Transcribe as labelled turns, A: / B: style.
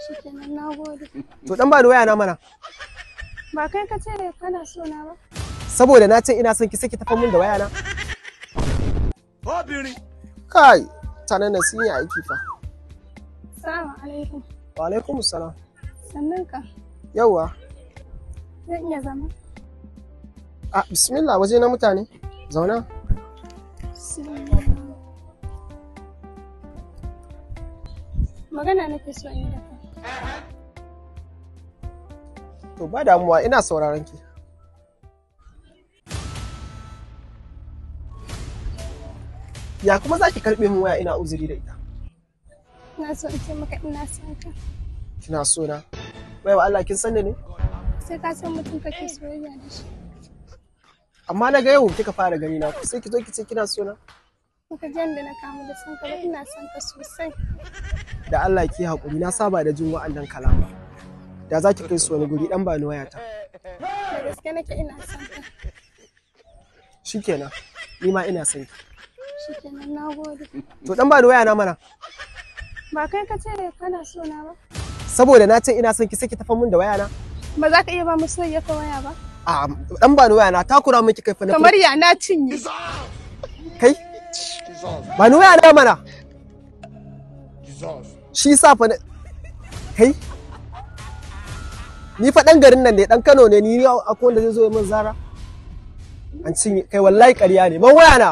A: Shikenan, na gode.
B: To dan ba ni waya na mana.
A: Ba kai ka ce kana so na ba?
B: Saboda na ce ina son ki sai ki tafi min da waya na. Kai, mutanen nan sun yi aiki fa.
A: Assalamu alaikum.
B: Wa alaikum salam.
A: Sannan ka.
B: Yawwa.
A: Zan iya zama?
B: A bismillah, waje na mutane. Zauna.
A: Magana nake so in yi da kai.
B: To ba damuwa, ina sauraron ki. Ya kuma za ki karɓe min waya ina uzuri da ita?
A: Ina so in ce maka ina son ka.
B: Kina so na? Baiwa Allah, kin san ni ne?
A: Sai ka san mutum kake soyayya da shi.
B: Amma na ga yau kika fara gani na, sai ki zo ki ce kina so na?
A: Baka ji yanda na kamu da son ka ba, ina son ka sosai.
B: Da Allah ki haƙuri, na saba da jin wa'annan kalama. Da za ki kai su wani guri, dan ba ni wayata.
A: Da gaske nake, ina son ka.
B: Shikenan, ni ma ina son ki.
A: Shikenan, na gode.
B: To dan ba ni waya na mana.
A: Ba kai ka ce kana so na ba?
B: Saboda na ce ina son ki sai ki tafi min da waya na.
A: Ba za ka iya ba mu soyayya ka waya ba?
B: A dan ba ni waya na, takura miki kai fa na.
A: Kamar ya na cinye.
B: Kai? Ba ni waya na mana. Shi sa fa na kai? Ni fa dan garin nan ne, dan Kano ne ni, akwai wanda zai zo ya min zara. An cinye kai, wallahi ƙarya ne. Ban waya na.